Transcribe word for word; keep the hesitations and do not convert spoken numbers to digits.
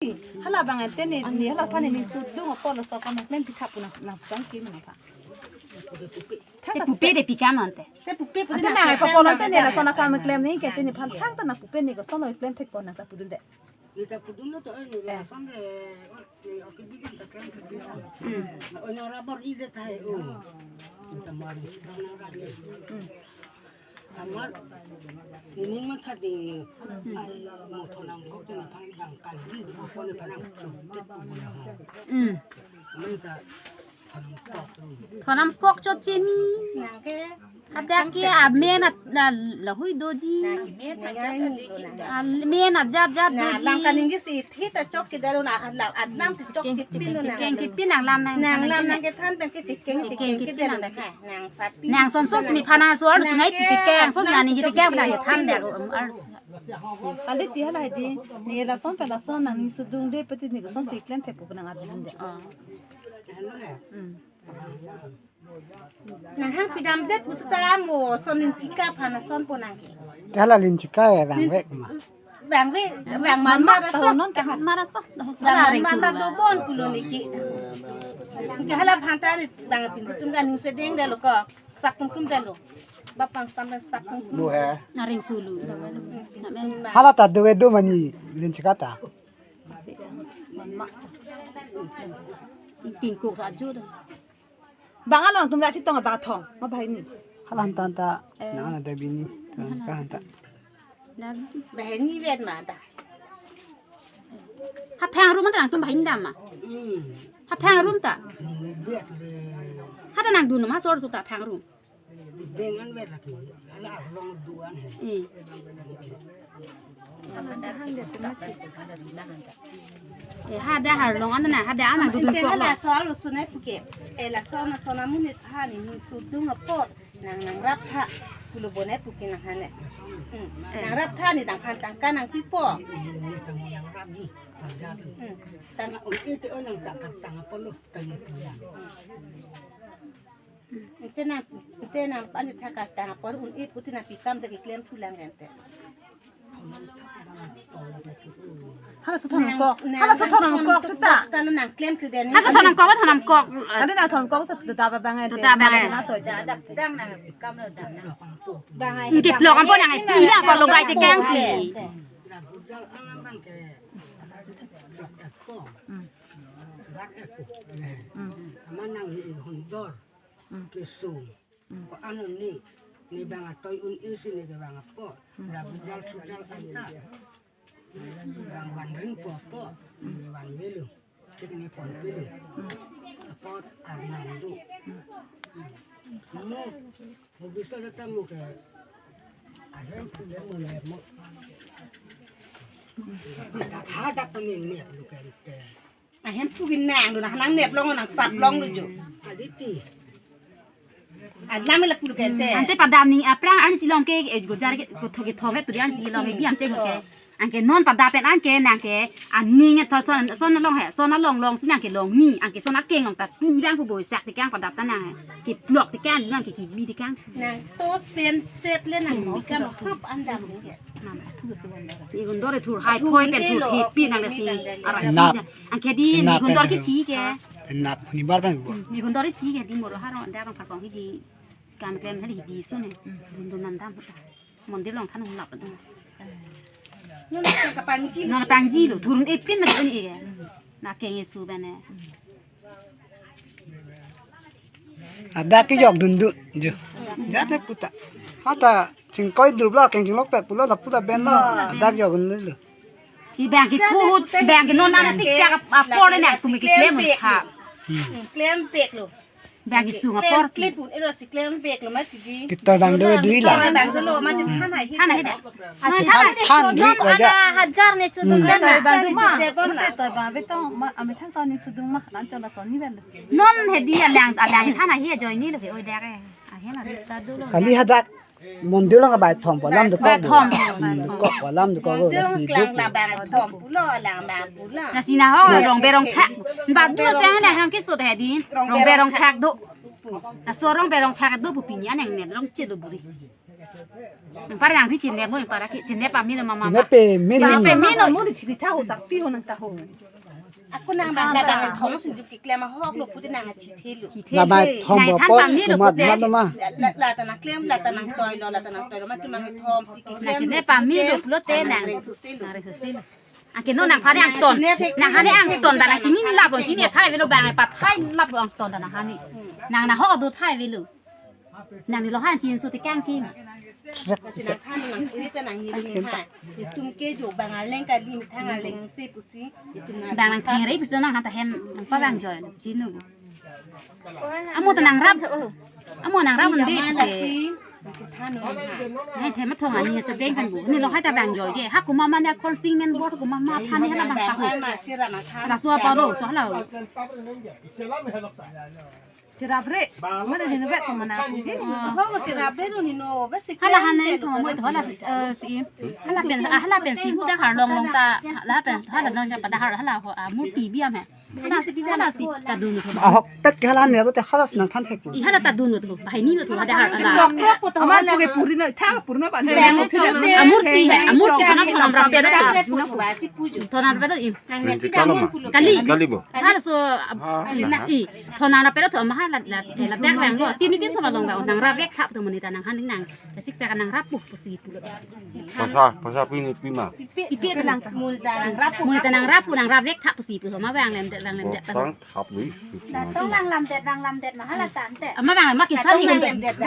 Hala abang ante ne, ne hala aphan ne sudung apor laso aphan ne klem pitha pu nang, nang tangki mana pha. Te pupe de pi kam ante. Te pupe pu ante na, na pa polo ante ne lason akam klem ne ke te ne phan thangta na pupe ne koson klem thek pon nang ta pudun de. Ni ta pudun lo to, eh, ni Eh. lason de, oh, ni oke bidin ta klem thek pon. Hmm. Na, oh, na rubber i de thai, oh. Ni ta mar ni sudang na rubber. Hmm. Amar, nining matha ding ni. Ai, mo thonam kok tu na thang dang kali, mo ko ni phanang chok tet ko bola ha. Hmm. Amar ta thonam kok tu. Thonam kok chot chini. Nang ke. Hadak ke amen at, la, lahui doji. Nang ke, nang ke, nang ke. Amen ajat jat Na, doji. Lang kaning si thi ta chok si dalo na, alam, alam si chok si pin lo na. Keng kipin nang lam nang. Nang lam nang ke than pen ke chikeng chikeng ke dalo na. Nang sapi. Nang son son ni phana so ar Nang sunai ke, ti ke, son nang nani ti ke chok na chok than pin dalo. Lo. Ar Kali ti hala di, ne lason pe lason nangning sudung de peti ne koson si klem thek pu nang adun de. Ah. Hmm. Nang hang pidam det pu seta mo son nin chika phana son po nang ke. Hala lin chika ya bang vek ma. Bang vek, bang man mara so. Non ke man mara so. Bang man mara so bon pulo ne ke. Ke hala phanta ni bang pin tum ka ning sedeng dalo ko. Sak tum tum dalo. Bapang sampai sak tum tum. Lu he. Naring sulu. Hala ta do do mani lin chika ta. Tingkuk ajo do. Bang along tum dak sitong bang thong, ma bahini. Halan tan ta, Eh. nang ada bini, tan ka han ta. Bahini vet ma ta. Ha phang room ta nang tum bahini dam ma. Hmm. Ha phang room ta. Vet le. Ha ta nang dun ma sor su ta phang room. Dengan vet lagi. Hala arlong duan he. Hmm. Eh, hadak arlong an na, hadak an nang dudun Ante ko hala lo. Soal usunai puke. Eh, laso na sona munit ha ni ning sudung apor. Nang nangrap tha. Pulo bonai puke nang hane. Hmm. Eh. Nangrap tha ni dang phan tangka nang pipo. Ini tang nangrap ni. Pagat. Hmm. Tang Tang un-e te o nang tak tang apor lo. Tang itu ya. Ante nang, ante nang pan thak tang apor un-e pu te nang pi kam ta keklem thu lang ante. Hala so thonam kok. Hala so thonam kok seta. Talo nang klem thu den. Hala so thonam kok, thonam kok. Ante nang thonam kok seta da ba bang ante. Da bang ante. Na to ja dak te. Bang nang pi kam lo dam nang. Bang ai. Nti plok ampon nang ai pi da apor lo gai te kang si. Hmm. Hmm. Aman nang ni hundor. Hmm. Kesung. Hmm. Ko anu ni, ni bang atoi un-e si ni ke bang apor. Hmm. Labu jal sujal anta. Bang van ring po apor, ni van velu. Tik ni pon velu. Hmm. Apor Arnando. Hmm. Mo, mo bisa datang mo ke. Ahem pule mo le mo. Hadak ni ni lu ke. Ahem pu ke nang do na nang nep long nang sap long do jo. Aditi. Adlam la pu ke te. Ante padam ni aphrang arnisi long ke, eh, gojar ke, kotho kethom e puri arnisi long ke biam cheng ke. Anke non padam pen anke nang ke aning e thot son, son long he, son long long si nang ke long ni, anke son akeng long ta ni lang pu boi sak te kang padam ta nang he. Keplok te kang lang ke kebi te kang. Nang to pen set le nang bikam hop an dam ni. Ni hundor e thur hai Thur phoi pen ni thur lo, thek pi nang si. Nap. Arak pi nang. Angke di ni Nap hundor pen ke thur. Chi ke. Nap ni bar pen bo. Ni hundor e chi ke di moro haro da bang pharpong hi di. Kam klem hali hi di sun he. Dun dun nam dam. Mondir long than hung lap dun. Non ka pangji. Non pangji lo thurun e pin ma dun e. Na keng e su bene. Ada ke jok dun dun jo. Jate puta. Hata chingkoi drup lo keng chinglok pet pulo la puta ben lo. Ada ke jok dun dun lo. Ki bang ki put, bang ki non ana sik sak apor le nang sumi ki klem ha. Hmm. Klem pek lo. Bang ki sung apor si. Klem pun ero si klem pek lo ma tiji. Kitor bang do dui la. Bang do lo ma chin than hai hi. Than hai da. Than, than, than, than, dui la ja. Ada hajar ne chu Hmm. dun Te la. bang do ma. Te bon la. Te bang be tong ma, ami thang tong ni sudung ma, lan chon la son ni ben. Non he di alang, alang than hai hi ajoine lo he oi dare. Ahem a ta do lo. Kali hadak mondir long abai thom po alam do ko. Bai thom. Hmm, do ko alam do ko Mondir la long si klang do. la bang thom pulo, lang bang pulo. Na si na ho, rong berong thak. Ba du seng na ham ki sut he di. Rong berong thak do. Na so rong berong thak do pu pini aneng ne long che do buri. Para nang ri chinine mo, para ki chinine pame lo mama. Chinine pame lo. Chinine pame lo mo, ri thiri tha ho, tak pi ho nang ta ho. Ako nang bang la bang thom sung jup keklem ahok lo pu te nang athi thelo. Athi thelo. La bang thom nang bo than po, pame lo umat pu te. Mat lo ma. La, la, la ta nang klem, la ta nang toi lo, la ta nang toi lo ma tu nang thom si keklem. Nang chinine pame lo pulote nang. Nang reng suse lo. Nang reng suse lo. Anke non nangphan angton. Nangphan angton ta nang chini lap lo, chini thai avelo bang pathai lap lo angton ta nangphan. Nang nahok do thai avelo. Nangli lo han chin su ti kang king. Nang than nang kiri ta nang neli ha. Itum ke jo bang arleng kali, thang arleng se pusi. Itum nang bang nang kiri pusi nang han ta hem nang pa bang joi lo chinu. Amo ta nangrap. Amo nangrap undi. Jama nasi. Than nang ha. Nai the mathong ani sedeng kan bu. Ni lo hai ta bang joi je. Ha kuma mane khon sing men bor kuma ma phan ni hala bang tahu. Bang ma chira nang than. Laso apa lo, so hala. Chirap re. Mana ni nubet ko mana aku je. Ho chirap re lo ni no. Besi hala klan hane de ko lo mo kan. Hala, eh, si. Hala pen, ah, hala pen si hu dahar long long ta. Hala pen, hala long ja pa dahar hala ho, ah, murti biam he. Hala si, hala si ta dun ko. Ahok pet ke hala ne lo te hala si nang than thek ko. I hala ta dun ko. Bahai ni ko dahar hala. Amar pu ke puri na tha purna ban. Amurti he, amurti kana thonam rap pe. Thonam rap pe i. Nang ne pida mun pulo. Kali. Kali bo. Halaso, ah, na i. Thonam rap pe thom ha la, la, la dak bang lo. Tini tin thom long bang nangrap vek thap tu monit ta nangphan nang. Sik sa nangrap pu pusi pulo. Pasa, pasa pini pima. Pipi nang mun ta nangrap pu. Mun ta nangrap pu nangrap vek thap pusi pu ma bang lem det bang lem det. Sang thap ni. Datang bang lam det bang lam det ma hala tante. Ama bang ma kisan hi. Datang bang lem det.